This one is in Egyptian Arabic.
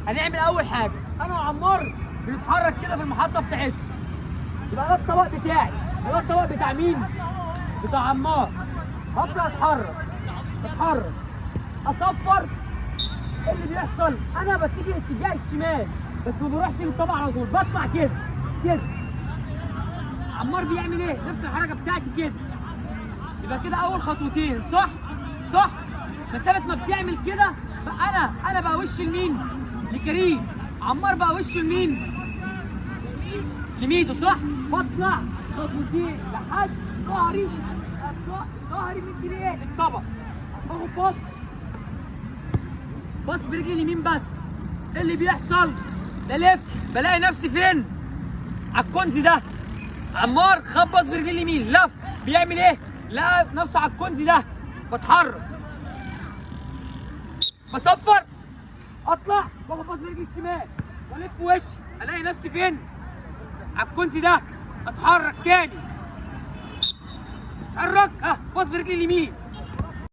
هنعمل اول حاجة، انا وعمار بنتحرك كده في المحطة بتاعتنا. يبقى ده الطبق بتاعي، وده الطبق بتاع مين؟ بتاع عمار. هبدا اتحرك اتحرك اصفر. ايه اللي بيحصل؟ انا بتجه اتجاه الشمال، بس ما بروحش للطبق على طول، بطلع كده كده. عمار بيعمل ايه؟ نفس الحركة بتاعتي كده. يبقى كده اول خطوتين، صح؟ صح. مسافة ما بتعمل كده بقى انا بقى وش لمين؟ لكريم. عمار بقى وشه لمين؟ لميدو، صح؟ بطلع خطوتين لحد ظهري، ظهري مدي لايه؟ للطبق. باخد باص، باص برجلي اليمين بس. ايه اللي بيحصل؟ بلف بلاقي نفسي فين؟ على ال cones ده. عمار خد باص برجلي اليمين، لف، بيعمل ايه؟ لقى نفسه على ال cones ده. بتحرك بصفر، اطلع باخد باص برجلي الشمال والف وشي، الاقي نفسي فين؟ على ال cones ده. اتحرك تاني، اتحرك، ها، باص برجلي اليمين.